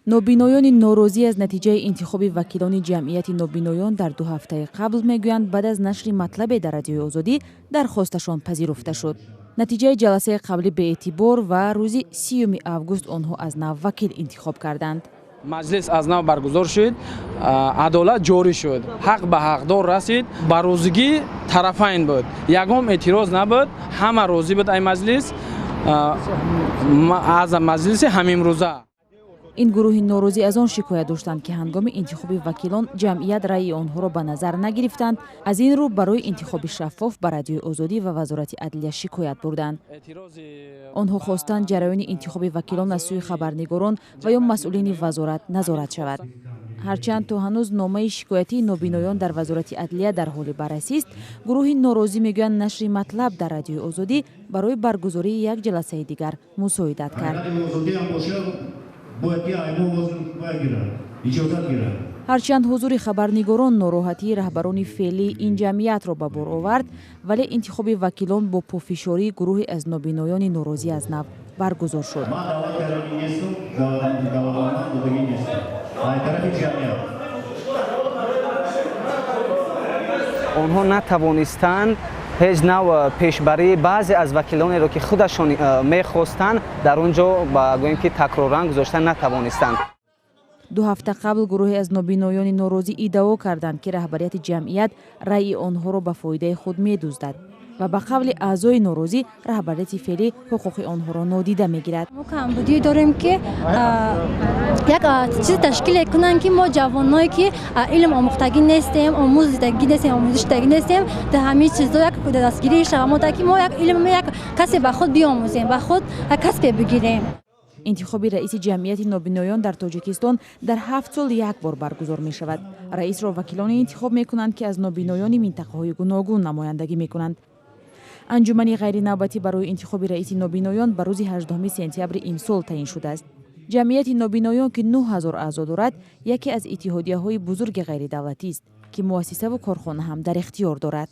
Нобиноёни норозӣ аз натиҷаи интихоби вакилони ҷамъияти нобиноён дар 2 ҳафтаи қабл мегӯянд, баъд аз нашри матлабе дар Радиои Озодӣ дархосташон пазируфта шуд, натиҷаи ҷаласаи қаблӣ беэътибор ва рӯзи 30 август онҳо аз нав вакил интихоб карданд. Маҷлис аз нав баргузор шуд, адолат ҷорӣ шуд, ҳақ ба ҳақдор расид. Ба розигӣ тарафайн буд, ягон эътироз набуд, ҳама розӣ буд ай маҷлис, аз маҷлиси ҳамимрӯза. Ин гурӯҳи норозӣ аз он шикоят доштанд, ки ҳангоми интихоби вакилон ҷамъият раъи онҳоро ба назар нагирифтанд. Аз ин рӯ барои интихоби шаффоф ба Радиои Озодӣ ва Вазорати адлия шикоят бурданд. Онҳо хостанд, ҷараёни интихоби вакилон аз сӯи хабарнигорон ва ё масъулини вазорат назорат шавад. Ҳарчанд то ҳанӯз номаи шикоятии нобиноён дар Вазорати адлия дар ҳоли баррасист, гурӯҳи норозӣ мегӯянд, нашри матлаб дар Радиои Озодӣ барои баргузории як ҷаласаи дигар мусоидат кард. Бояд ки аймо бояд гирад, иҷозат гирад. Ҳарчанд ҳузури хабарнигорон нороҳатии раҳбарони феълии ин ҷамъиятро ба бор овард, вале интихоби вакилон бо пофишории гурӯҳе аз нобиноёни норозӣ аз нав баргузор шуд. Ман даъват кардагӣ нестум, даъватнома додагӣ нестум ай тарафи ҷамъият. Онҳо натавонистанд ҳеҷ нав пешбарии баъзе аз вакилонеро, ки худашон мехостанд, дар он ҷо ба гӯем ки такроран гузошта натавонистанд. 2 ҳафта қабл гурӯҳе аз нобиноёни норозӣ иддао карданд, ки раҳбарияти ҷамъият раъи онҳоро ба фоидаи худ медуздад ва ба қавли аъзои норозӣ, раҳбарияти феълӣ ҳуқуқи онҳоро нодида мегирад. Мо камбудӣ дорем, ки як чизе ташкиле кунанд, ки мо ҷавоное, ки илм омӯхтагӣ нестем, омӯзидагӣ нестем, омӯзишдагӣ нестем, дар ҳамин чизо як дастгирӣ шава мо, ки мо як илм, як касе ба худ биомӯзем, ба худ як касбе бигирем. Интихоби раиси ҷамъияти нобиноён дар Тоҷикистон дар 7 сол як бор баргузор мешавад. Раисро вакилоне интихоб мекунанд, ки аз нобиноёни минтақаҳои гуногун намояндагӣ мекунанд. Анҷумани ғайринавбатӣ барои интихоби раиси нобиноён ба рӯзи 18 сентябри имсол таъин шудааст. Ҷамъияти нобиноён, ки 9 ҳазор аъзо дорад, яке аз иттиҳодияҳои бузурги ғайридавлатист, ки муассисаву корхона ҳам дар ихтиёр дорад.